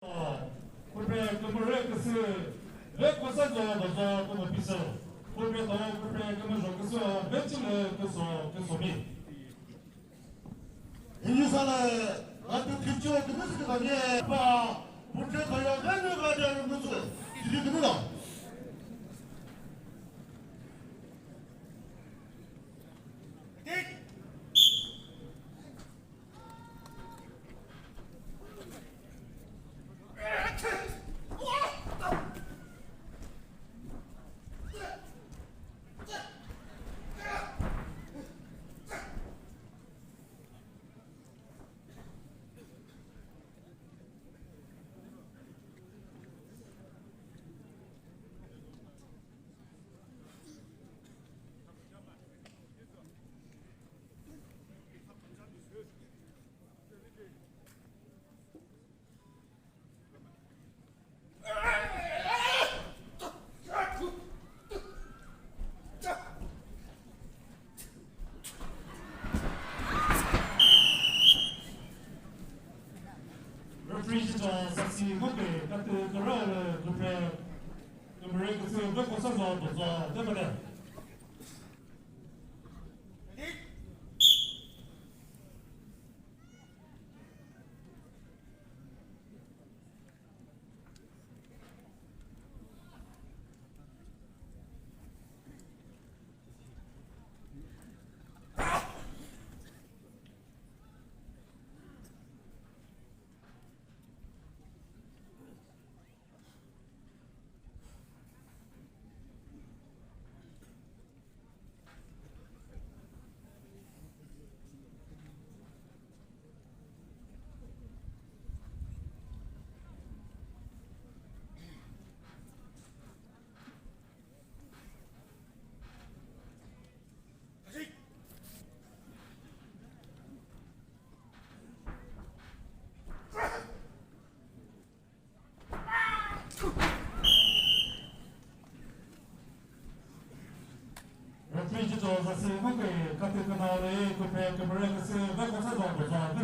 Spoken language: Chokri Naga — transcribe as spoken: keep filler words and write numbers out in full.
Kupre kümüre küsü, ve kusa zo do zo kumu piso. Kupre to kupre kümüzho küsü, ve chile küso küsomi. Hindu sala, atu kicho kümüzü kümüzü. Pa, kupre to ya ve nü va de kümüzü. Kiri kümüzü. Referee cho sasi ngoke katu koro le kupre. Number eight, kutsu, bako sa zo, zo, zo, zo. Referee cho sasi ngoke katu kano le kupre kümüre küsü ve kotsa zo zo.